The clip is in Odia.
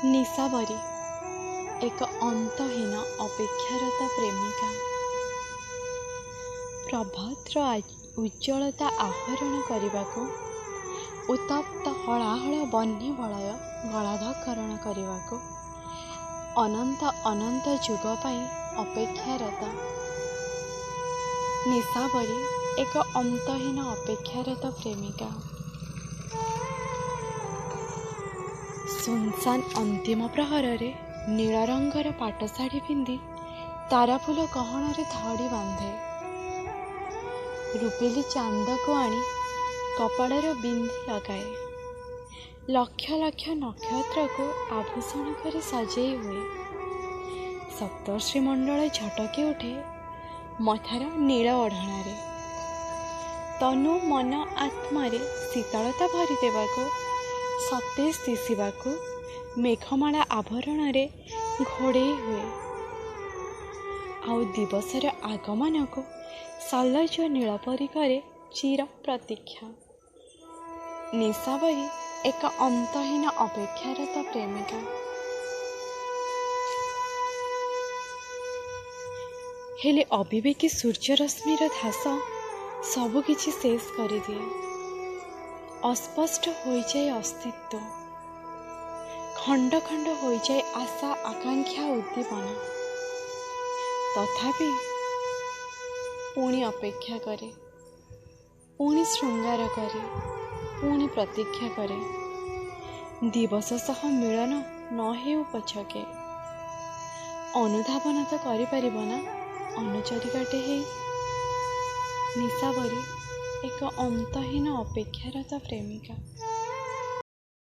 ନିଶାବରୀ ଏକ ଅନ୍ତହୀନ ଅପେକ୍ଷାରତ ପ୍ରେମିକା। ପ୍ରଭାତର ଉଜ୍ଜ୍ୱଳତା ଆହରଣ କରିବାକୁ, ଉତ୍ତପ୍ତ ହଳାହଳ ବହ୍ନି ବଳୟ ଗଳାଧକରଣ କରିବାକୁ ଅନନ୍ତ ଅନନ୍ତ ଯୁଗ ପାଇଁ ଅପେକ୍ଷାରତ। ନିଶାବରୀ ଏକ ଅନ୍ତହୀନ ଅପେକ୍ଷାରତ ପ୍ରେମିକା। ଶୂନଶାନ ଅନ୍ତିମ ପ୍ରହରରେ ନୀଳ ରଙ୍ଗର ପାଟଶାଢ଼ୀ ପିନ୍ଧି ତାରାଫୁଲ ଗହଣରେ ଧଡ଼ି ବାନ୍ଧେ। ରୂପେଲି ଚାନ୍ଦକୁ ଆଣି କପାଳର ବିନ୍ଧି ଲଗାଏ। ଲକ୍ଷ ଲକ୍ଷ ନକ୍ଷତ୍ରକୁ ଆଭୂଷଣ କରି ସଜେଇ ହୁଏ। ସପ୍ତର୍ଷିମଣ୍ଡଳ ଝଟକି ଉଠେ ମଥାର ନୀଳ ଓଢ଼ଣାରେ। ତନୁ ମନ ଆତ୍ମାରେ ଶୀତଳତା ଭରି ଦେବାକୁ, ସତେଜ ଦିଶିବାକୁ ମେଘମାଳା ଆଭରଣରେ ଘୋଡ଼େଇ ହୁଏ। ଆଉ ଦିବସର ଆଗମନକୁ ସଲ୍ଲଜ ନୀଳ ପରି କରେ ଚିର ପ୍ରତୀକ୍ଷା। ନିଶାବରୀ ଏକ ଅନ୍ତହୀନ ଅପେକ୍ଷାରତ ପ୍ରେମିକା। ହେଲେ ଅବିବେକୀ ସୂର୍ଯ୍ୟରଶ୍ମିର ଧାସ ସବୁକିଛି ଶେଷ କରିଦିଏ। ଅସ୍ପଷ୍ଟ ହୋଇଯାଏ ଅସ୍ତିତ୍ୱ, ଖଣ୍ଡ ଖଣ୍ଡ ହୋଇଯାଏ ଆଶା, ଆକାଂକ୍ଷା, ଉଦ୍ଦୀପନା। ତଥାପି ପୁଣି ଅପେକ୍ଷା କରେ, ପୁଣି ଶୃଙ୍ଗାର କରେ, ପୁଣି ପ୍ରତୀକ୍ଷା କରେ। ଦିବସ ସହ ମିଳନ ନ ହେଉ ପଛକେ, ଅନୁଧାବନ ତ କରିପାରିବ ନା ଅନୁଚରିକାଟେ ହେଇ। ନିଶାବରୀ ଏକ ଅନ୍ତହୀନ ଅପେକ୍ଷାରତ ପ୍ରେମିକା।